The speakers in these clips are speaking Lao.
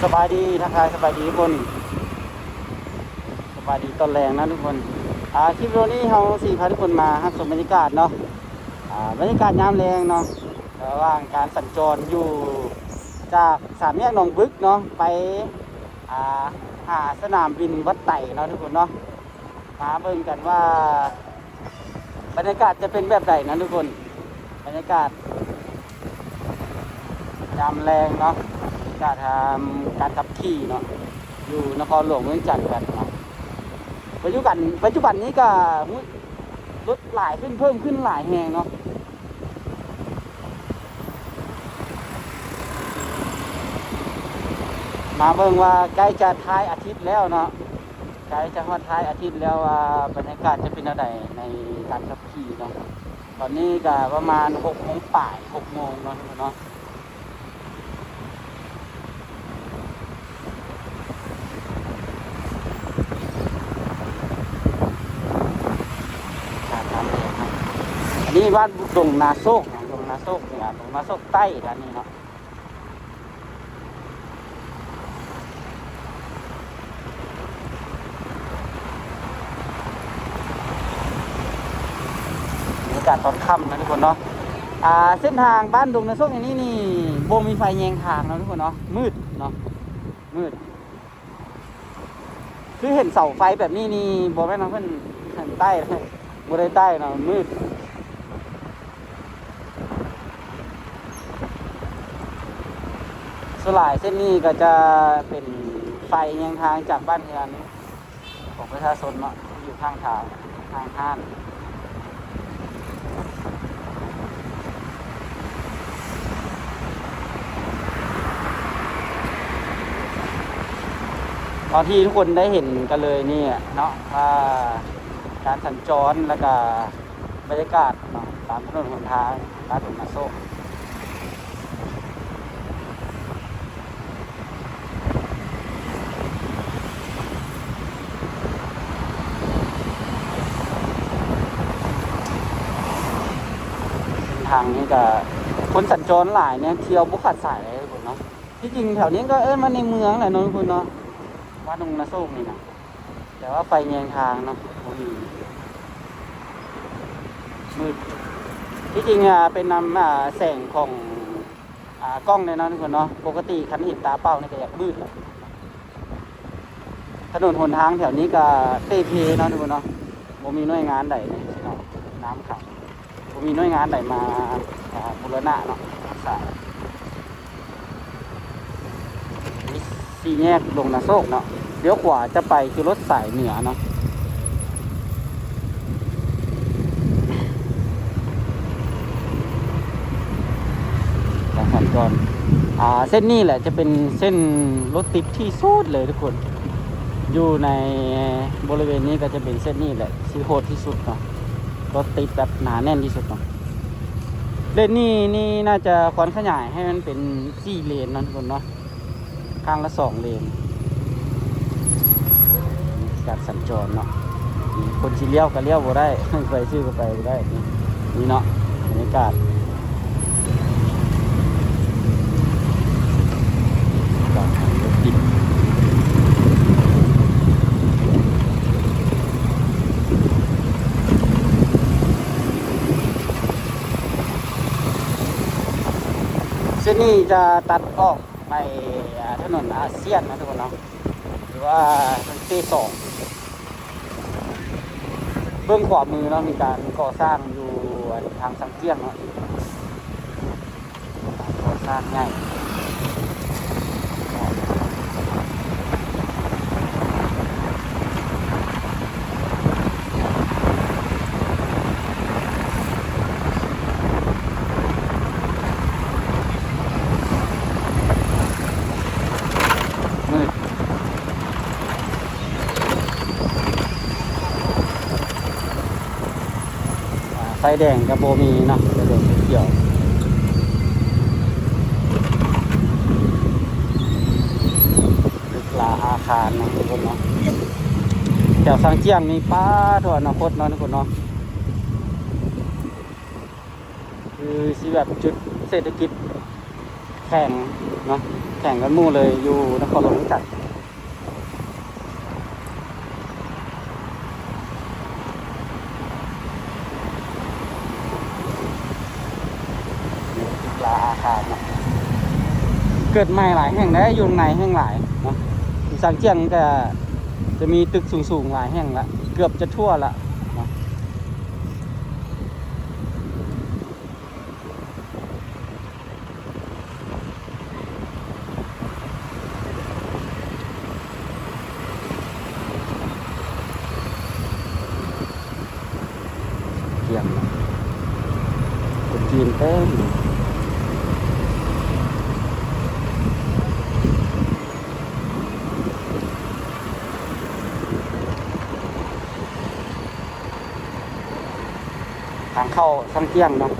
ສະບາຍດີ ທັກທາຍສະບາຍດີທຸກຄົນ ສະບາຍດີຕອນແລງນະທຸກຄົນ. ອ່າ ຄລິບວິດີໂອນີ້ເຮົາຊິພາທຸກຄົນມາຮັບຊົມບັນຍາກາດເນາະ ອ່າ ບັນຍາກາດຍາມແລງເນາະ ລະຫວ່າງການສັນຈອນຢູ່ຈາກສາມແຍກໜອງບຶກເນາະ ໄປ ອ່າ ຫາສະໜາມບິນວັດໄຕເນາະທຸກຄົນເນາະ. ມາເບິ່ງກັນວ່າບັນຍາກາດຈະເປັນແບບໃດນະທຸກຄົນ. ບັນຍາກາດຍາມແລງເນາະ ບັນຍາກາດທາງການຂັບຂີ່ເນາະ ຢູ່ນະຄອນຫຼວງວຽງຈັນກັນເນາະ. ປັດຈຸບັນ ປັດຈຸບັນນີ້ກະ ໂອ້ຍ ລົດຫຼາຍຂຶ້ນ ເພີ່ມຂຶ້ນຫຼາຍແຮງເນາະ. ມາເບິ່ງວ່າໃກ້ຈະທ້າຍອາທິດແລ້ວເນາະ ໃກ້ຈະຮອດທ້າຍອາທິດແລ້ວວ່າບັນຍາກາດຈະເປັນແນວໃດໃນການຂັບຂີ່ເນາະ. ຕອນນີ້ກະປະມານຫົກໂມງປາຍ ຫົກໂມງເນາະ ເນາະ. ອັນນີ້ບ້ານດົງນາໂຊກເນາະ ດົງນາໂຊກເໜືອ ດົງນາໂຊກໃຕ້ ດ້ານນີ້ເນາະ. ບັນຍາກາດຕອນຄ່ຳນະທຸກຄົນເນາະ. ອ່າ ເສັ້ນທາງບ້ານດົງນາໂຊກແຫ່ງນີ້ນີ້ ບໍ່ມີໄຟແຍງທາງເນາະທຸກຄົນເນາະ ມືດເນາະ ມືດ. ຄືເຫັນເສົາໄຟແບບນີ້ນີ້ ບໍ່ແມ່ນວ່າເພິ່ນ ເພິ່ນໄຕ້ ບໍ່ໄດ້ໄຕ້ເນາະ ມັນມືດ. ສ່ວນຫຼາຍເສັ້ນນີ້ກໍຈະເປັນໄຟແຍງທາງຈາກບ້ານເຮືອນຂອງປະຊາຊົນເນາະ ທີ່ຢູ່ຂ້າງທາງ ທາງຮ້ານ. ເທົ່າທີ່ທຸກຄົນໄດ້ເຫັນກັນເລີຍນີ້ເນາະ ວ່າການສັນຈອນ ແລ້ວກະບັນຍາກາດເນາະ ຕາມຖະໜົນຫົນທາງບ້ານດົງນາໂຊກ. ເສັ້ນທາງນີ້ກະຄົນສັນຈອນຫຼາຍແນະ ທ່ຽວບໍ່ຂາດສາຍເລີຍເນາະ. ທີ່ຈິງແຖວນີ້ກໍເອີ້ນວ່າໃນເມືອງແຫຼະເນາະທຸກຄົນເນາະ ບ້ານດົງນາໂຊກນີ້ນະ ແຕ່ວ່າໄຟແຍງທາງເນາະ ບໍ່ມີ ມືດ. ທີ່ຈິງ ອ່າ ເປັນນຳ ອ່າ ແສງຂອງ ອ່າ ກ້ອງແດ່ເນາະທຸກຄົນເນາະ ປົກກະຕິຄັນເຫັນຕາເປົ່ານີ້ກໍຢາກມືດແຫຼະ. ຖະໜົນຫົນທາງແຖວນີ້ກໍເປ່ເພເນາະທຸກຄົນເນາະ ບໍ່ມີໜ່ວຍງານໃດເນາະ ນ້ຳຂັງ ບໍ່ມີໜ່ວຍງານໃດມາ ອ່າ ບູລະນະເນາະ ຮັກສາ. ສີ່ແຍກດົງນາໂຊກເນາະ ລ້ຽວຂວາຈະໄປຄືລົດສາຍເໜືອເນາະ. ການສັນຈອນ ອ່າ ເສັ້ນນີ້ແຫຼະຈະເປັນເສັ້ນລົດຕິດທີ່ສຸດເລີຍທຸກຄົນ ຢູ່ໃນບໍລິເວນນີ້ກໍຈະເປັນເສັ້ນນີ້ແຫຼະທີ່ໂຫດທີ່ສຸດເນາະ ລົດຕິດແບບໜາແໜ້ນທີ່ສຸດເນາະ. ເລນນີ້ນີ້ໜ້າຈະຄວນຂະຫຍາຍໃຫ້ມັນເປັນສີ່ເລນເນາະທຸກຄົນເນາະ ຂ້າງລະສອງເລນ. ການສັນຈອນເນາະ ຄົນຊິລ້ຽວກໍລ້ຽວບໍ່ໄດ້ ໃຜຊິໄປກໍໄປບໍ່ໄດ້ ນີ້ເນາະ ບັນຍາກາດ ເສັ້ນນີ້ຈະຕັດອອກ ໄປ ອ່າ ຖະໜົນອາຊຽນເນາະທຸກຄົນເນາະ ຫຼືວ່າເຟສສອງ. ເບື້ອງຂວາມືເນາະ ມີການກໍ່ສ້າງຢູ່ ອັນ ທາງຊາງຈຽງເນາະ ການກໍ່ສ້າງໃຫຍ່. ມືດ ອ່າ ໄຟແດງກໍບໍ່ມີເນາະ ໄຟແດງໄຟຂຽວ. ຕຶກລາອາຄານເນາະທຸກຄົນເນາະ ແຖວຊາງຈຽງນີ້ ປາໂທ ອະນາຄົດເນາະທຸກຄົນເນາະ ຄືຊິແບບຈຸດເສດຖະກິດ ແຂວງເນາະ ແຂວງກັບໝູ່ເລີຍ ຢູ່ນະຄອນຫຼວງວຽງຈັນ. ລາອາຄານເນາະ ເກີດໃໝ່ຫຼາຍແຫ່ງໄດ໋ ຢູ່ໃນແຫ່ງຫຼາຍເນາະ. ຊາງຈຽງກະຈະມີຕຶກສູງໆຫຼາຍແຫ່ງລະ ເກືອບຈະທົ່ວລະເນາະ. ກຽມ ຄົນຈີນເຕັມ. ທາງເຂົ້າຊາງຈຽງເນາະ.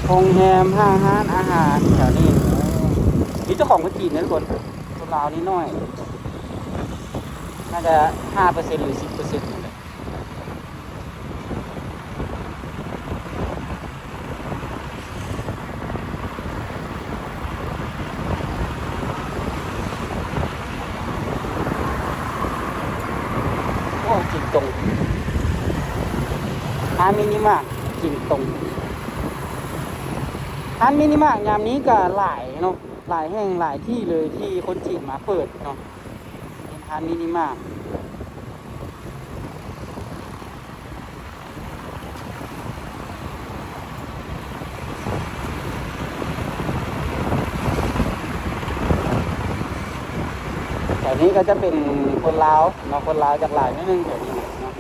ໂຮງແຮມ ຮ້ານອາຫານແຖວນີ້ ມີແຕ່ຂອງຄົນຈີນເດ້ທຸກຄົນ. ຄົນລາວນີ້ໜ້ອຍ ໜ້າຈະຫ້າເປີເຊັນ ຫຼື ສິບເປີເຊັນນີ້ແຫຼະ. ໂອ້ ຈິງຕົງ ຮ້ານມິນິມາດ ຈິງຕົງ. ຮ້ານມິນິມາດຍາມນີ້ກະຫຼາຍເນາະ ຫຼາຍແຫ່ງຫຼາຍທີ່ເລີຍ ທີ່ຄົນຈີນມາເປີດເນາະ. ເປັນຮ້ານມິນິມາດ ແຖວນີ້ກະຈະເປັນຄົນລາວເນາະ ຄົນລາວຈະຫຼາຍໜ້ອຍໜຶ່ງແຖວນີ້ເນາະ.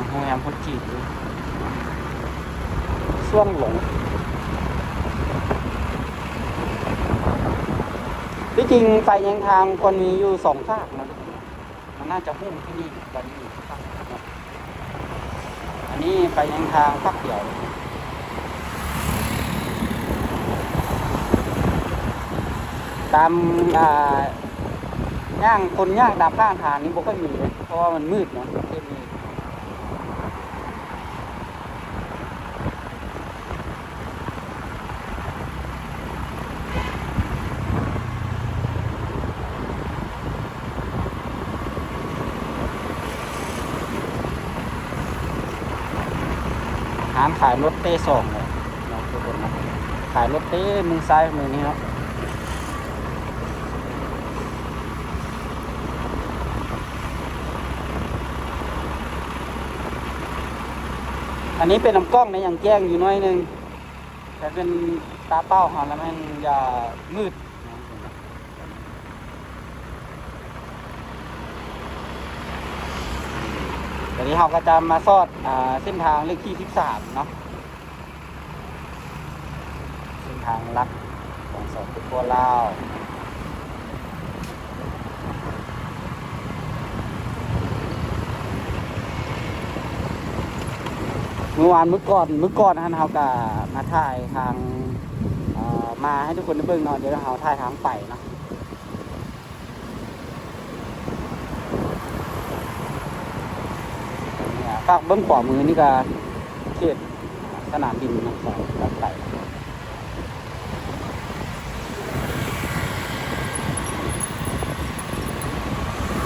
ໂຮງແຮມຄົນຈີນຢູ່ຊ່ວງຫຼົງ. ທີ່ຈິງໄຟແຍງທາງຄວນມີຢູ່ສອງຟາກນະ ມັນໜ້າຈະຫຸ້ມທີ່ນີ້ກວ່ານີ້. ອັນນີ້ໄປຍັງທາງພັກດຽວ ຕາມ ອ່າ ຍ່າງ ຄົນຍ່າງຕາມຂ້າງທາງນີ້ບໍ່ຄ່ອຍມີເດ້ ເພາະວ່າມັນມືດເນາະ ເຂດນີ້. ຮ້ານຂາຍລົດເຕສອງເນາະ ເນາະ ທຸກຄົນເນາະ ຂາຍລົດເຕມື້ຊ້າຍມື້ນີ້ເນາະ. ອັນນີ້ເປັນລຳກ້ອງໃນຫຍັງແຈ້ງຢູ່ໜ້ອຍໜຶ່ງ ແຕ່ເປັນຕາເປົ່າຫັ້ນລະແມ່ນຈະມືດ. ຕອນນີ້ເຮົາກໍຈະມາຊອດ ອ່າ ເສັ້ນທາງເລກທີສິບສາມເນາະ ເສັ້ນທາງຫຼັກຂອງ ສປປ ລາວ. ມື້ວານ ມື້ກ່ອນ ມື້ກ່ອນຫັ້ນເຮົາກະມາຖ່າຍທາງ ເອີ ມາໃຫ້ທຸກຄົນໄດ້ເບິ່ງເນາະ ດຽວເຮົາຖ່າຍທາງໄປເນາະ. ຝາກເບິ່ງຂວາມືນີ້ກະເຂດສະໜາມບິນນະຄອນວັດໄຕ.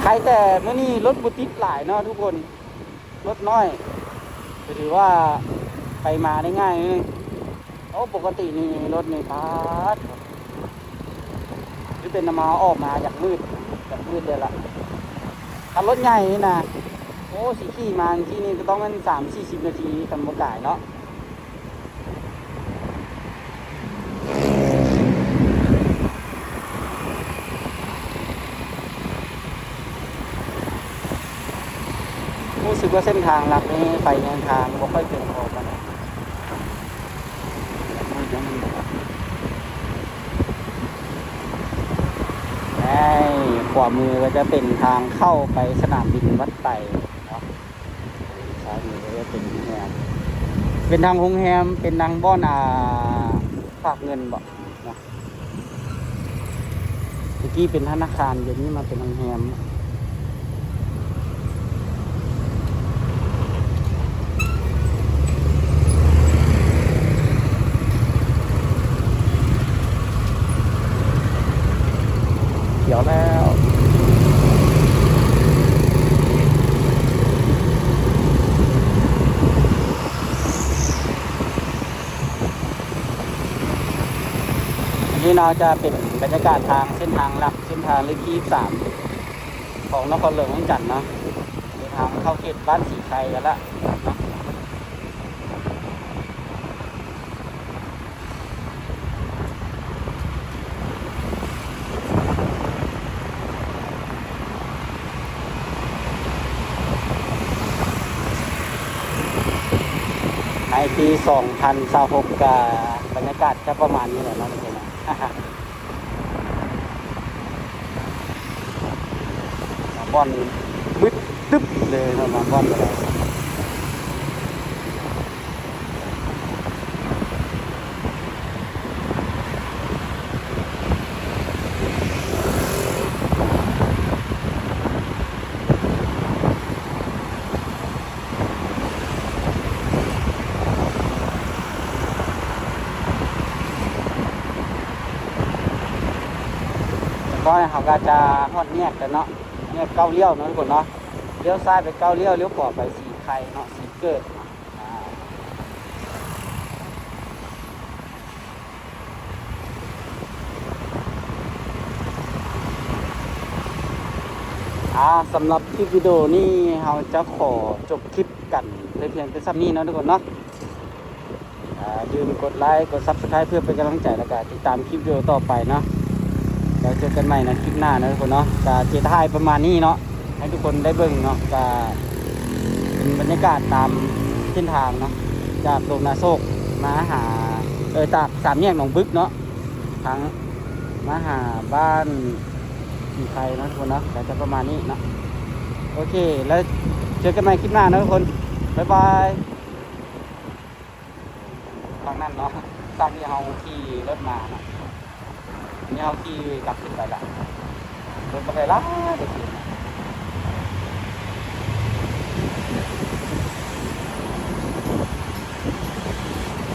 ໃຄແຕ່ມື້ນີ້ລົດບໍ່ຕິດຫຼາຍເນາະທຸກຄົນ ລົດນ້ອຍ ກໍຖືວ່າໄປມາໄດ້ງ່າຍໜຶ່ງ. ໂອ້ ປົກກະຕິນີ້ລົດນີ້ປາດ ຄືເປັນນຳມາອອກມາຢາກມືດ ຢາກມືດເລີຍລະ ຄັນລົດໃຫຍ່ນີ້ນະ ໂອ້ ຊິຂີ່ມາຈັ່ງຊີ້ນີ້ກໍຕ້ອງແມ່ນສາມສີ່ສິບນາທີ ຄັນບໍ່ກາຍເນາະ. ຮູ້ສຶກວ່າເສັ້ນທາງຫຼັກນີ້ໄຟແຍງທາງບໍ່ຄ່ອຍພຽງພໍປານໃດ. ໃນຂວາມືກໍຈະເປັນທາງເຂົ້າໄປສະໜາມບິນວັດໄຕເນາະ. ຊ້າຍມືເປັນໂຮງແຮມ ເປັນທັງໂຮງແຮມ ເປັນທັງບ່ອນ ອ່າ ຝາກເງິນບໍເນາະ? ແຕ່ກີ້ເປັນທະນາຄານ ດຽວນີ້ມາເປັນໂຮງແຮມ. ດຽວແລ້ວ ອັນນີ້ເນາະ ຈະເປັນບັນຍາກາດທາງເສັ້ນທາງຫຼັກ ເສັ້ນທາງເລກທີສິບສາມ ຂອງນະຄອນຫຼວງວຽງຈັນເນາະ, ເດີນທາງເຂົ້າເຂດບ້ານສີໄຄກັນລະເນາະ. ໃນປີສອງພັນຊາວຫົກ ກະບັນຍາກາດຈະປະມານນີ້ແຫຼະເນາະ ທຸກຄົນເນາະ. ບ່ອນມືດຕຶບເລີຍເນາະ ບາງບ່ອນກໍໄດ້. ຂ້ອຍເຮົາກໍຈະຮອດແຍກແລ້ວເນາະ, ແຍກເກົ້າລ້ຽວເນາະ ທຸກຄົນເນາະ. ລ້ຽວຊ້າຍໄປເກົ້າລ້ຽວ, ລ້ຽວຂວາໄປສີໄຄເນາະ, ສີເກີດເນາະ. ອ່າ ສຳລັບຄລິບວິດີໂອນີ້ ເຮົາຈະຂໍຈົບຄລິບກັນໄດ້ພຽງແຕ່ສ່ຳນີ້ເນາະ ທຸກຄົນເນາະ. ອ່າ ຢ່າລືມກົດໄລ ກົດ Subscribe ເພື່ອເປັນກຳລັງໃຈ ແລ້ວກະຕິດຕາມຄລິບວິດີໂອຕໍ່ໄປເນາະ. ແລ້ວເຈີກັນໃໝ່ໃນຄລິບໜ້າເນາະ ທຸກຄົນເນາະ. ກະຈະຖ່າຍປະມານນີ້ເນາະ ໃຫ້ທຸກຄົນໄດ້ເບິ່ງເນາະ. ກະເປັນບັນຍາກາດຕາມເສັ້ນທາງເນາະ ຈາກດົງນາໂຊກມາຫາ ເອີ ຈາກສາມແຍກໜອງບຶກເນາະ ທາງມາຫາບ້ານສີໄຄເນາະ ທຸກຄົນເນາະ. ກະຈະປະມານນີ້ເນາະ. ໂອເຄ ແລ້ວເຈີກັນໃໝ່ຄລິບໜ້າເນາະ ທຸກຄົນ. ບາຍບາຍ. ທາງນັ້ນເນາະ ທາງທີ່ເຮົາຂີ່ລົດມາເນາະ, ນີ້ເຮົາຂີ່ກັບຂຶ້ນໄປລະ. ລົດບໍ່ໄດ້ຫຼາຍເດ້.